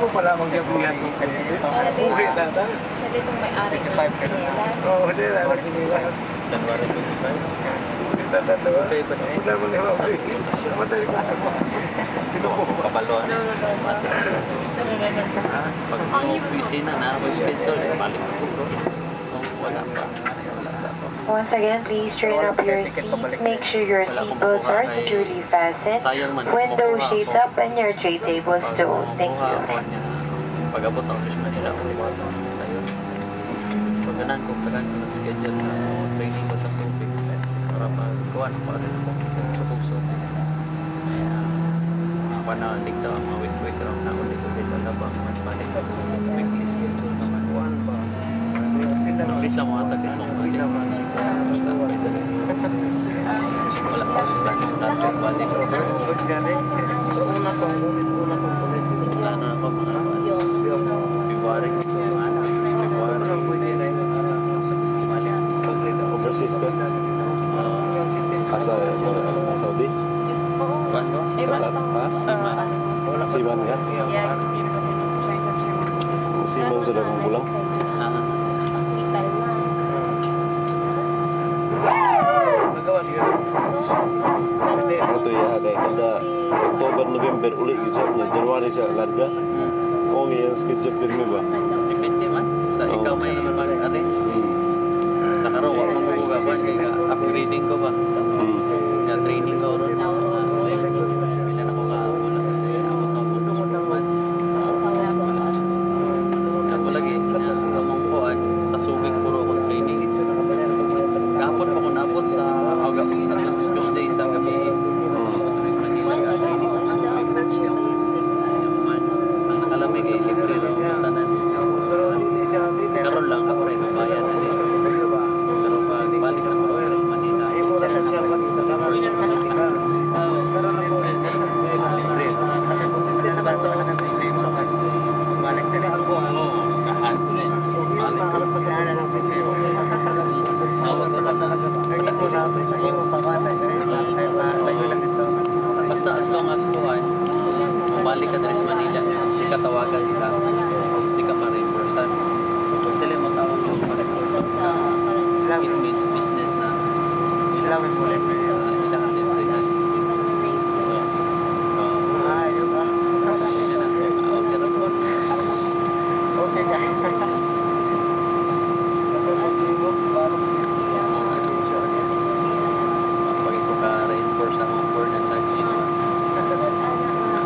Ako pala magyabuyan ko. Buhi na ta. Siya ditong may-ari ng 25 ka na. tsinelas. Oo, siya na nagsinelas. January 25. Tatanda ba? Okay, pa na Wala mo na Matay ko sa mga. Tinubo ba? Kabaluan. Pag busy na na ako schedule, eh, balik na ko. Kung wala pa, ay, wala sa ako. Once again, please turn up your seats. Make sure your seatbelts are securely fastened. Sayang man. Window Makuha shades ako. up and your tray tables Pag stowed. Thank makuha you. ako niya, pag-abot ako sa Manila, tayo. So, ganan ko, tagan ko nag-schedule na training ko sa Subic. Para pag kuha na pa rin ako sa kong Subic. Kaya, ako na dikta ang mga week-week raw na ulit ulit sa labang balik ko. Weekly schedule naman. Kuan ba? At least lang mga tagis mong balik. Basta pwede rin. Wala ko sa country balik. Good gani. Pero una kong ulit, una kong ulit. Wala na ako mga February. Ano? February. Pero pwede na yun. Balik. Overseas ka? Asa, Saudi? Kuan ba? Qatar? Ha? Seaman. Seaman ka? Seaman sa dagang bulang? Ah, Vital na. Magawa siguro. Ano to iya kay kada October, November uli gyud siya niya. January siya larga. Oo nga yung schedule pirmi ba? Depende man. Sa ikaw may mag-arrange. Sa karon wa man ko kuan kay upgrading ko ba. Nga training ko ron. Like, pila na ko ka wala. Abot na ko 4 months. Wala. Ako lagi na among kuan sa Subic puro akong training. Kahapon pa ko naabot sa aga Tuesday sa gabi. Manila ka training ko Subic. Man, ang nakalami kay libre ra ang tanan. Pero dili siya dili. Karon lang ako rin bayad ani. Pero pag balik na ko rin sa Manila, Imo ra siya libre. Balik na Oo, kahan. Balik ko. Tawag ko lang. Basta as long as kuan, balik ka diri sa Manila, di ka tawagan ka, di ka ma-reimbursean. Pag sila mo tawag yung ma-report ka, it means business na. Ila ka libre. So, yun na. Okay ra po. Okay ka. Pag ko ka reinforce ang mga board and lodging,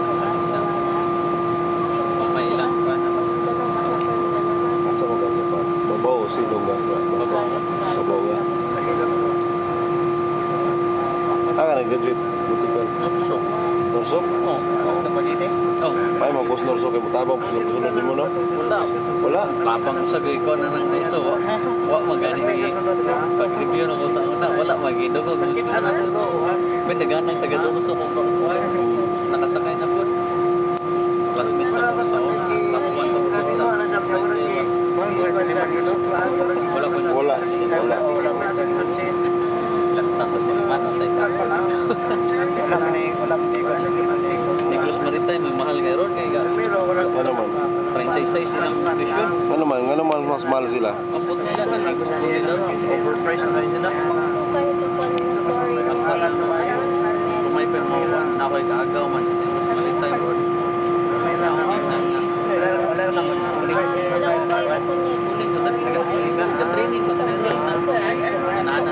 sa ilang kung may ilang pa na Asa mo ka sa pa? Babaw o silong ka sa? Babaw. Babaw ka? Ah, ka nag-graduate? Butikon. Norsok. Norsok? Oh. Oh, Ay, magkus Norsok kay mutabang sulod mo no? Wala. Wala. Kapang sa ko na nang naiso. Wa, wa magani pag review na ko sa una, wala magido ko gusto ko na. May daganang taga Dorso kung kakuha. Nakasakay na po. Classmates ako sa una. Tapuan sa bukod sa. Wala ko. Wala. Wala. Lakta sa liman atay ka. Negros Maritime may mahal kay ron kay ga. Ano man? 36 ilang tuition. Ano man mas mahal sila? Ambot nila na nila overpriced na kayo sila. Kung may pa mo na ako'y kaagaw man is Negros Maritime road.